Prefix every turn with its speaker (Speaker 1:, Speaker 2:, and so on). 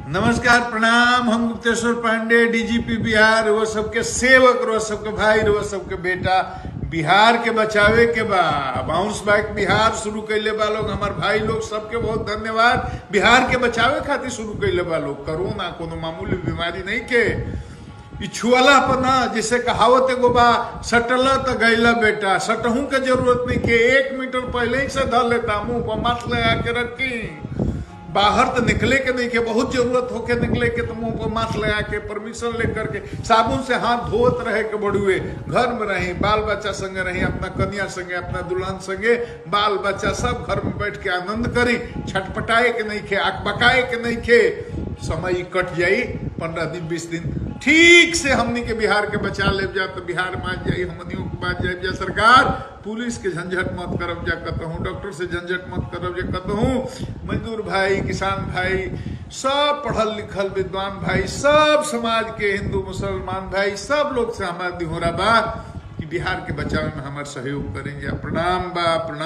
Speaker 1: नमस्कार, प्रणाम। हम गुप्तेश्वर पांडे, डीजीपी बिहार, वो सबके सेवक, वो सबके भाई, वो सबके बेटा। बिहार के बचावे के बा। बाउंस बैक बिहार शुरू कैले बा लोग। हमार भाई लोग सबके बहुत धन्यवाद। बिहार के बचावे खातिर शुरू कैले बा लोग। कोरोना कोनो मामूली बीमारी नहीं के। ई छुअला पर ना, जैसे कहावत एगो बा, सटला तो गैला बेटा। सटहू के जरूरत नहीं के, 1 मीटर पहले ही से धर लेता। मुंह पर मास्क लगा के रखी। बाहर तो निकले के नहीं के, बहुत जरूरत होके निकले के तो मुंह पर मास्क लगा के, परमिशन लेकर के, साबुन से हाथ धोत रहे के बड़ुए। घर में रही, बाल बच्चा संगे रही, अपना कन्या संगे, अपना दुल्हन संगे, बाल बच्चा सब घर में बैठ के आनंद करी। छटपटाए के नहीं खे, अकबकाए के नहीं खे। समय कट जाई, 15 दिन, 20 दिन ठीक से हमनी के बिहार के बचा ले जा तो बिहार में आ जाई, हमनियों के बात जाए जा। सरकार, पुलिस के झंझट मत करब जा कतहूँ, डॉक्टर से झंझट मत करब जा कतहूँ। मजदूर भाई, किसान भाई, सब पढ़ल लिखल विद्वान भाई, सब समाज के हिंदू मुसलमान भाई, सब लोग से हमारा दिहोरा बा कि बिहार के बचाव में हमारे सहयोग करेंगे। प्रणाम बा, प्रणाम।